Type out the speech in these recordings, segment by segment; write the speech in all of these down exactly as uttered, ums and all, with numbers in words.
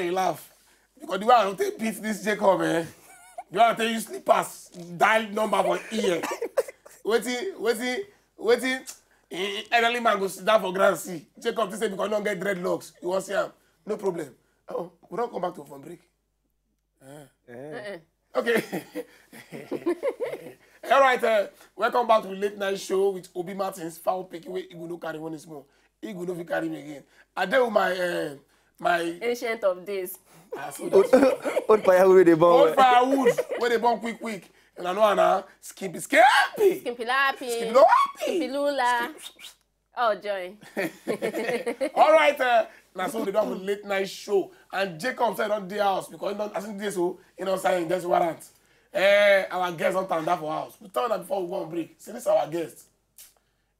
Dey laugh because the way I take beat this Jacob, eh? The way I take use slippers, dial number for ear. Wetin, wetin, wetin? Eh, elderly man go sit down for ground see. Jacob think say because he no get dreadlocks, you wan see am? No problem. Oh, we don come back to from break. Eh. Eh. Okay. All right. Uh, welcome back to the late night show with Obi Martins. Foul pick wey Igu no carry one small. Igu no fit carry me again. I dey with my uh, my Ancient of days. Ah, so that's Old firewood wey dey burn old well. Firewood wey dey burn quick quick. And I know na skimpy skimpy. Skimpy Lappy. Skimpy no happy. Skimpy Lula. Oh, joy. All right, uh, now so they don have a late night show, and Jacob said on the house because he don, as in this so he don sign this warrant. Eh, our guest don tanda for house. We tell them before we go on break. Say this our guest.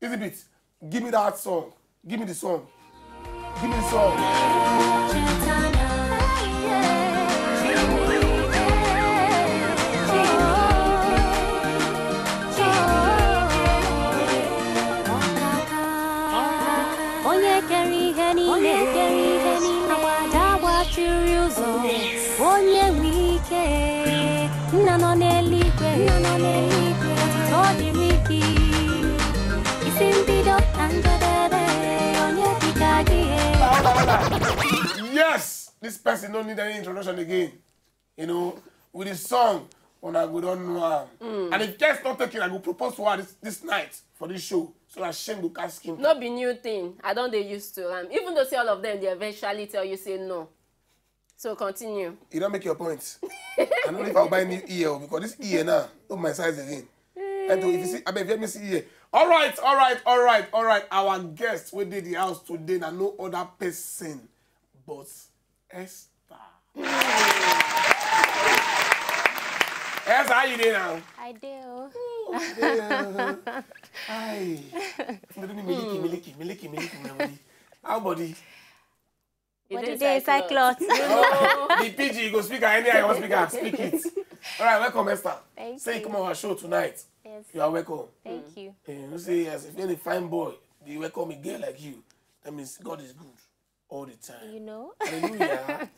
Easy beat. Give me that song. Give me the song. Give me the song. Onye kere ihe niile, onye kere ihe niile, agbada gbachiri ụzọ, onye nwe ike, nna nọ n'eluigwe, nna nọ n'eluigwe, otuto dịrị gị, isi mbido na njedebe, onye dịka gị. Yes, this person no need any introduction again. You know, with the song, una go don know am. And if guest not taking, I go propose to her this, this night for this show, so that shame go catch skin. No be new thing. I don dey used to am. Even though say all of them dey eventually tell you say no. So continue. You don't make your point. I don't know if I'll buy new ear o, because this ear now, not my size again. And if you see, I bet if you see ear. All right, all right, all right, all right. Our guest wey dey the house today na no other person but Esther. Esther, how you dey now? I do. Yeah. Hi. Miliki, miliki, miliki, miliki, miliki. How body? You What dey did they cyclone. cyclone? The P G, you go speak am anyhow you wan speak am, speak it. All right, welcome, Esther. Thank Say you you. come on our show tonight. Yes. You are welcome. Thank you. Eh, you know say as if any fine boy, you welcome a girl like you. That means God is good all the time. You know? Hallelujah.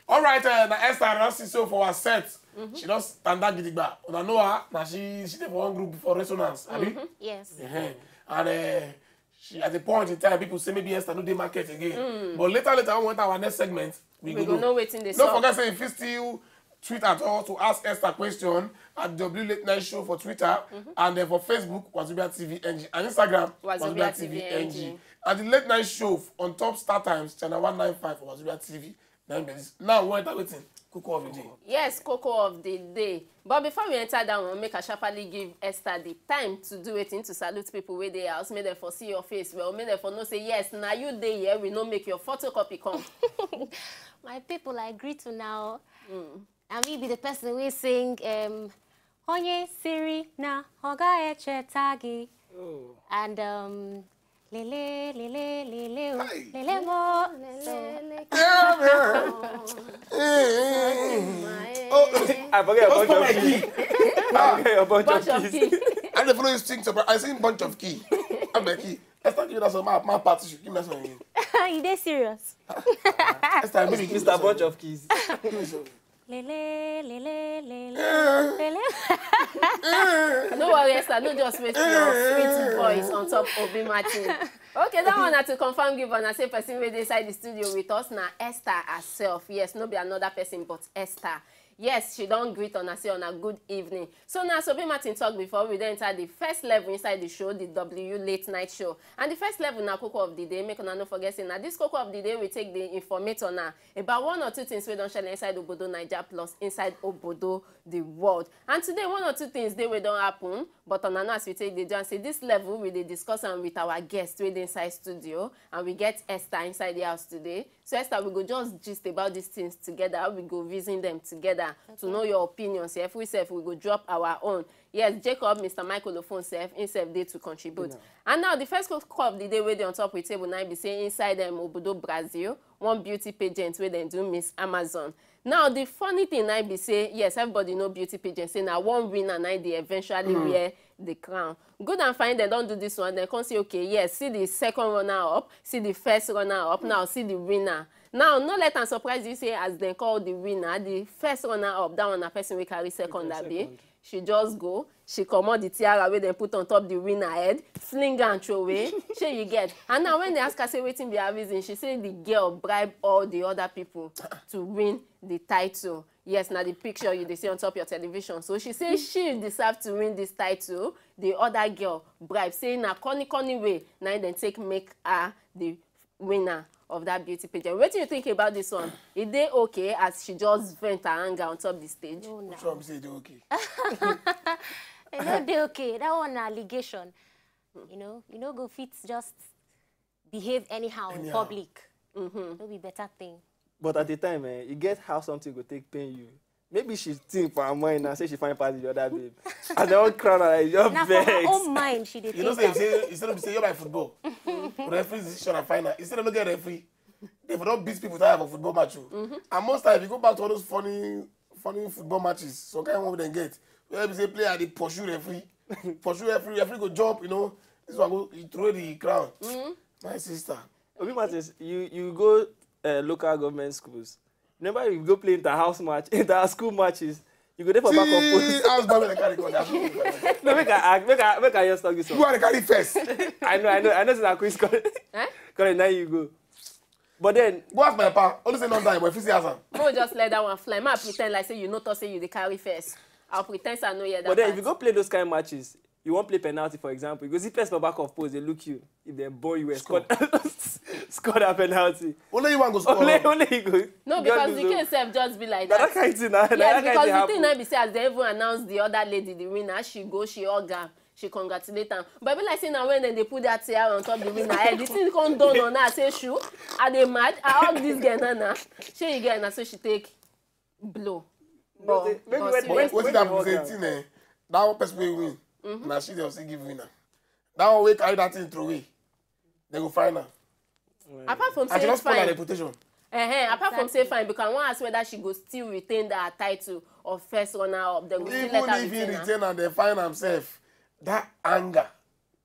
All right, uh, now Esther don see so for her set. She don stand out gidigba. Una know her. Now she she dey for one group for resonance. Abi? Yes. Uh-huh. And uh, she at a point in time, people say maybe Esther no dey market again. But later, later, when we enter our next segment, we, We go go know wetin dey Don't sup. Forget say if you still tweet at all to ask Esther question at W Late Night Show for Twitter and then for Facebook, Wazobia T V N G and Instagram, Wazobia T V N G. And the late night show on top Star Times, channel one nine five for Wazobia T V. Now, be this. Now, what are waiting? Cook off the day. Yes, cocoa of the day. But before we enter that one, make I sharply give Esther the time to do wetin to salute people wey dey house, make dem for see your face well, make dem for know say yes, na you dey here, we no make your photocopy come. My people, I greet you now. And me be the person wey sing um, Onye siri na ọ gaghị echeta gị. And um, lele, lele, lele, o, Hey. lele mo. So, Yeah, man. Eh, eh, eh. Oh, I forget a don't bunch spoil of my keys. key. I forget a bunch Bunch of of keys. Keys. I dey follow you sing, surprise. I sing bunch of key. I'm like, key. Let's start giving us some my, my party. Give me that song again. You dey serious? Let's start. Give me, give me Mister that song Bunch again. Of Keys. Give me some. Lele, lele, lele, lele. No worry, Esther, no just waste your sweet voice on top Obi Martin. Okay, that one na to confirm give una say person wey dey inside the studio with us na Esther herself. Yes, no be another person but Esther. Yes, she don greet una say una good evening. So na as Obi Martin talk before, we don enter the first level inside the show, the W Late Night Show. And the first level na cocoa of the day. Make una no forget say na this cocoa of the day we take the informate una about one or two things wey don shele inside obodo Naija plus inside obodo the world. And today, one or two things dey wey don happen, but una know as we take dey do am say this level we dey discuss am with our guest wey dey inside studio, and we get Esther inside the house today. So Esther, we go just gist about these things together, we go reason them together. To know your opinion sef, we sef we go drop our own. Yes, Jacob, Mr. Michael Ofon sef, him sef dey to contribute. And now the first call of the day wey dey on top with table na be say inside um, obodo Brazil, one beauty pageant wey dem do, Miss Amazon. Now the funny thing na be say yes, everybody know beauty pageant, say na one winner na dey eventually wear the crown. Good and fine, dem don do this one, dem come say okay, yes, see the second runner up, see the first runner up, now see the winner. Now no let am surprise you say as dem call the winner, the first runner up, that one na person wey carry second, abi? She just go, she comot the tiara wey dem put on top the winner head, fling am throw away. Shey you get? And now when they ask her say wetin be her reason, she say the girl bribe all the other people to win the title. Yes, na the picture you dey see on top your television. So she say she deserve to win this title. The other girl bribe, say na corny corny way na im dem take make her the winner of that beauty pageant. Wetin you think about this one? E dey okay as she just vent her anger on top the stage? No, no. Which one be say e dey okay? E no dey okay. That one na allegation. You know, you no go fit just behave anyhow in Anyhow. Public. No be better thing. But at the time, eh, you get how something go take pain you. Maybe she think for her mind and say she find party the other babe. And they all crown her like, "You're Na for her vex." Own mind she dey You know, think say am. Say, instead of say you're my football, referee decision and final. Instead of get referee, they for don beat people tire for football match. Oh. And most times, if you go back to all those funny, funny football matches, some kind of one dem get, where we say player dey pursue referee, pursue referee, referee go jump, you know, this one go he throw the crown. My sister. Obi Martins, you you go uh, local government schools. Remember, you go play inter-house match, inter-school matches. You go there for back of post. See, house boy wey dey carry gun. That's what No, make I ask, make I make I just talk this you one. Are the carry first. I know, I know, I know. It's a quiz call. Eh? Call it now you go. But then, Go ask my pa. Only say no die, but if you see as am. Make we just let that one fly. Make I pretend like say you no talk say you dey carry first. I'll pretend say I no hear that but then if part. You go play those kind of matches, you won't play penalty, for example. You go see first for back of post, they look you. If they ball you, well, score, score that penalty. Only you want go score. Only, only you go. No, Girl, because the you go- case sef just be like Na that. That kind of thing, na- na Yes, that kind because of the thing thing na be say as they even announce the other lady the winner, she go, she hug am, she congratulate am. But e be like say na when dem dey put that tiara on top the winner head, the thing come dawn on her say, "Shoo, I dey mad, I hug this girl now now." Shey you get na so she take blow. No, they- maybe But when- seriously. Wetin happen be When say you thing eh, that one person wey win, na she dem still give winner. That one wey carry that thing throw away, dem go find am. Apart from I say cannot spoil her fine, reputation. uh-huh, apart from say fine, because I wan ask whether she go still retain that title of first runner up. Dem go still Even let her if he retain am. Retain and then find himself, that anger.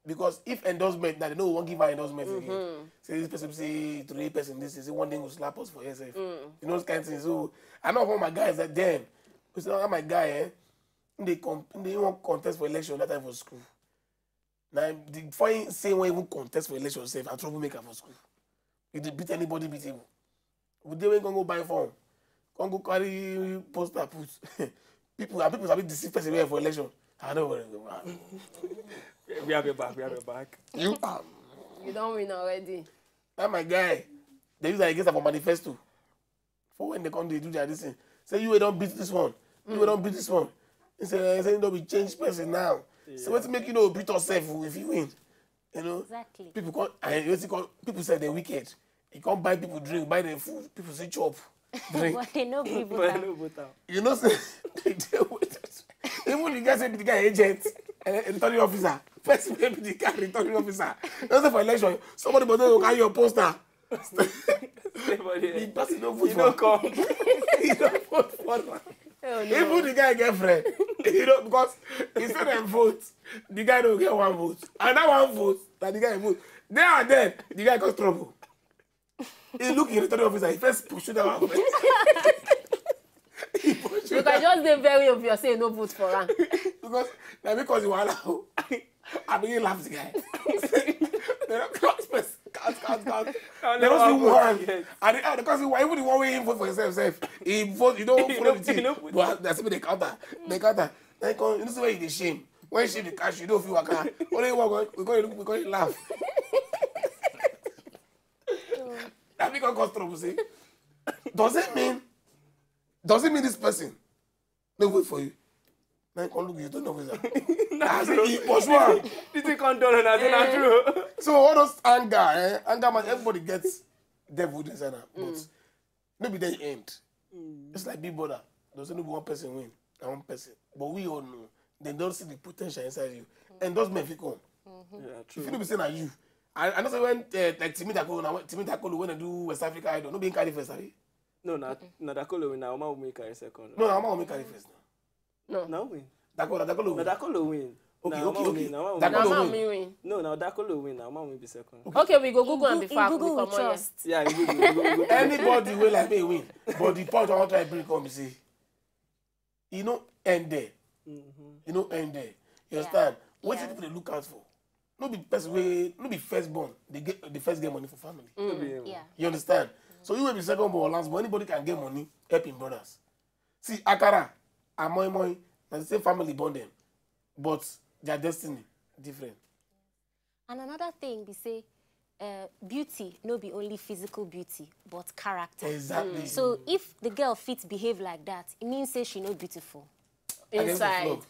Because if endorsement, now they no wan give her endorsement again. Say this person, say three person, this is one thing will slap us for herself. You know those kind of things. So I know one of my guys that then, we say, "Ah, my guy, eh, they come, they want contest for election that time for school." Now the foreign say when even contest for election sef, a troublemaker for school. You dey beat anybody beatable. We dey when come go buy form, come go carry poster put. People and people sabi deceive person wey for election. I no worry. We have your back. We have your back. You um, You don win already. That my guy, they use that against am for manifesto. For when they come, they do their this thing. Say you wey don beat this one. You wey don beat this one. He say, he say you don be changed person now. So wetin make you no beat yourself if you win? You know. Exactly. People come, and wetin come, people say they wicked. You come buy people drink, buy them food. People say chop, drink. But they no gree with But I am. know about that. You know say they dey with us. Even the guy say the guy agent, eh, returning officer. Person wey be the guy returning officer. You know say for election, somebody must go carry your poster. The Everybody, person no vote you for no am. Come. He no vote for am. Even the guy girlfriend, you know, because he say dem vote, the guy no get one vote, and that one vote, that the guy vote. There and then, the guy cause trouble. He look in the returning officer, he first pursue that one first. He pursue Because e just dey very obvious say you no vote for am. Because na because the wahala o. I begin laugh the guy. They don't count person, count, count, count. I They know don't see how one. vote, yes. And they, they can't see one. Even the one wey he vote for himself, sef, he vote. You don't He follow no- the he no thing. put- But that's why they counter. They counter. Then come, you know, see where you dey shame. When shame dey catch you, you don't feel waka. Only one go, we go, we go laugh. That make us cause trouble. Say, does it mean? Does it mean this person no vote for you? Then come look, you don't know who is that. I say, he pursue am. This thing come down on us, na true. So all those anger, eh? Anger man, everybody gets devil inside am. But no be there e end. It's like Big Brother. They'll say no be one person win, na one person. But we all know, dem don see the potential inside you. Endorsement fit come. Yeah, true. If you no be say na you, I, I know say when uh, like Timi Dakolo, na when- Timi Dakolo when I do West Africa Idol, no be him carry first, abi? No, na na Dakolo win. Na Omawumi carry second. No, na Omawumi carry first now. No. Na win. Dakolo, Dakolo Na win. Dakolo win. Okay, Na okay, Omawumi, okay. Na Dakolo Omawumi. Na win. Omawumi win. No, na Dakolo win. Na Omawumi be second. Okay, we go Google am In before we Google we comot here. trust. Yeah, you go, you go, you go. Anybody wey like me win, but the point I wan try bring come be say, e no end there. E no end there. You understand? Wetin Yeah. people dey look out for? No be person wey, no be first born, dey get the first get money for family. No be him. Yeah. You understand? So you wey be second born or last born, anybody can get money, help him brothers. See, akara and moi moi, na the same family born them, but their destiny different. And another thing be say, uh, beauty no be only physical beauty, but character. Exactly. So if the girl fit behave like that, it means say she no beautiful. Against the Inside. flow.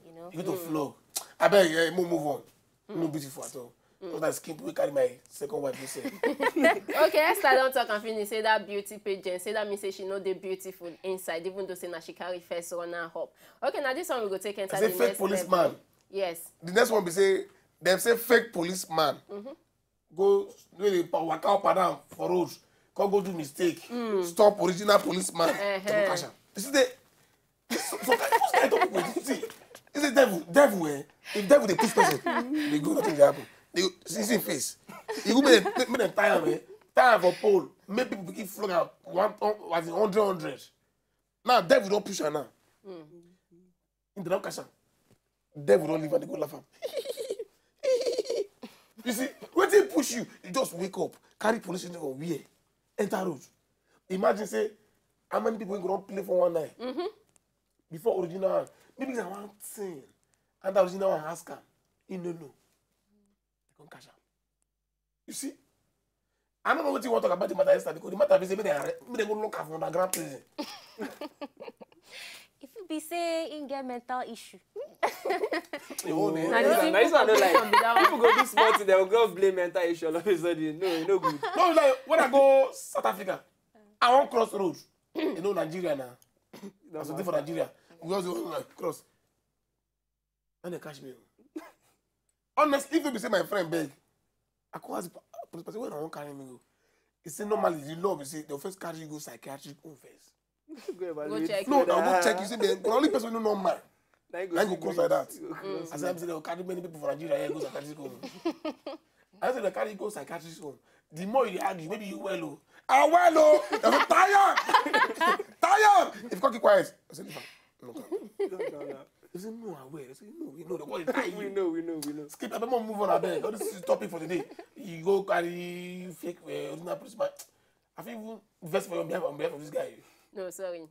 You know. You go to flow. I beg you, move, move on. No beautiful at all. Because that skin wey carry my second wife, you say. Okay, Esther don talk and finish say that beauty pageant, say that mean say she no dey beautiful inside, even though say na she carry first runner up. Okay, now this one we go take enter I say the fake next policeman. Level. Yes. The next one be say, dem say fake policeman. Go, wey dey pa- waka up and down for road. Come go do mistake. Stop original policeman. Dem go catch am. You see the, so, so kind, those kind of people, you see, it's a devil, devil, eh? If devil dey push person, they go, nothing dey happen. They go, see, see him face. You go make dem, make dem tie am, eh? Tie am for pole. Make people begin flog am one, one, as in hundred, hundred. Now devil don push am now. If dem don catch am, devil don leave and they go laugh am. You see, wetin push you? You just wake up, carry police uniform, wear, enter road. Imagine say how many people wey go don play for one night before original one. Maybe na one thing, and the original one ask am, he no know. They come catch am. You see, I don't know what you want to talk about the matter yesterday because the matter be say make dem arre- make dem go lock am for underground prison. If you be say in get mental issue, You own it. Na the Na simple this one I no conclusion like. Be that one. People go do small thing, they will go blame mental issue all of a sudden. No, e no good. No, like when I go South Africa, I wan cross road. You know Nigeria now. As I dey for Nigeria, we just dey like cross. And they catch me. Honestly, if you be say my friend beg, I go ask the police person where I wan carry me go. He say normally the law be say they'll first carry you go psychiatric home first. Go evaluate. Go check. No, Whether- now go check. You see, the only person wey no normal. Na you Na you go see cross me. like that. You go cross As me. I'm saying, they'll carry many people from Nigeria here go psychiatric home. I say they carry you go psychiatric home. The more you dey argue, maybe you well oh. I well oh. They say, Tayo, Tayo. If you come keep quiet, I say, "Leave am." No, come. No, no, no. They say, "No, I well." I say, "No, we know. They call it tie We you." Know, we know, we know. Skip, I don't move on. I beg. All this is topic for today. You go carry fake uh, original policeman. I feel even vex for your behalf on behalf of this guy. No, sorry.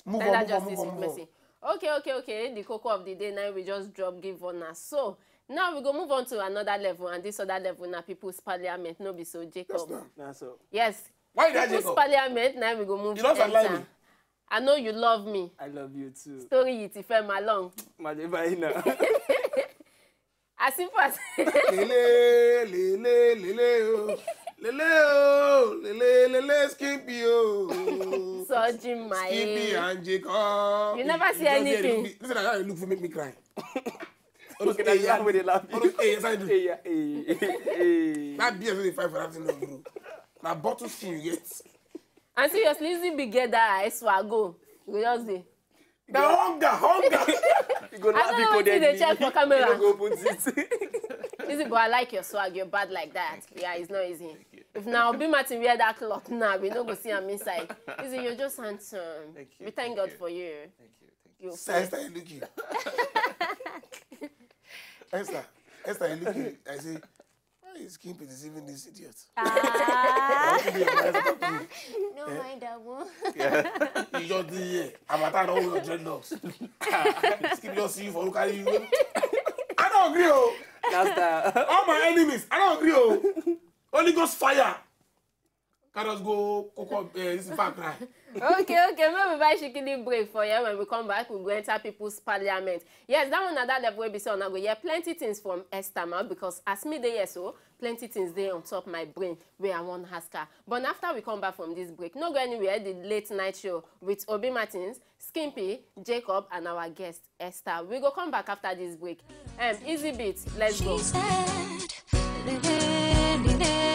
Move Tender on, move on, justice move on, with move on. Mercy. Okay, okay, okay. The cocoa of the day now we just drop give on us. So now we go move on to another level, and this other level now People's Parliament, no be so Jacob. Yes, ma'am. Na so. Yes. Why did I People's Jacob? Parliament now we go move. You don't Enter. Like me. I know you love me. I love you too. Story it if I'm along. Madeba ina. As simple as Lele, lele, lele, oh. Lele, oh, lele, lele, Skippy, oh. Surging my Skippy head. And Jacob. You never see just dey anything. Look me. This is how you look for make me cry. All those Okay, na you wey dey laugh. All those, hey, yes, I do. Hey, yeah, hey, hey, hey. That beer wey dey fight for that thing, no, bro. Na bottle skin you get. And seriously, if you be get that eye swag go, you go just dey. Na hunger, hunger. You go laugh, don't you know go wetin dey dead check me. for camera. You no go open it. Easy, but I like your swag. Your bad like that. Yeah, it's not easy. If now be Martin wear that cloth now, we no go see him inside. Easy, you're just handsome. Thank you, We thank thank God you. For you. Thank you. Thank You Sister, Esther, I look you. Esther, Esther, I look you. I say, why is Skippy deceiving this idiot? ah, What do you mean? No mind that one. You just dey here. Harmattan don hold your dreadlocks. Skippy just see you for look at you. I don't agree, oh. Last time. All my enemies, I don't agree, oh. Holy Ghost fire. Carry us go cook up uh, this far cry. Okay, okay, maybe buy shikini break for here. When we come back, we go enter people's parliament. Yes, that one na that level wey be say una go hear plenty things from Esther mouth, because as me dey here so, plenty things dey on top my brain wey I wan ask her. But after we come back from this break, no go anywhere. The late night show with Obi Martins, Skimpy, Jacob, and our guest Esther. We go come back after this break. Um, easy beat, let's go. She said, "Lele, lele,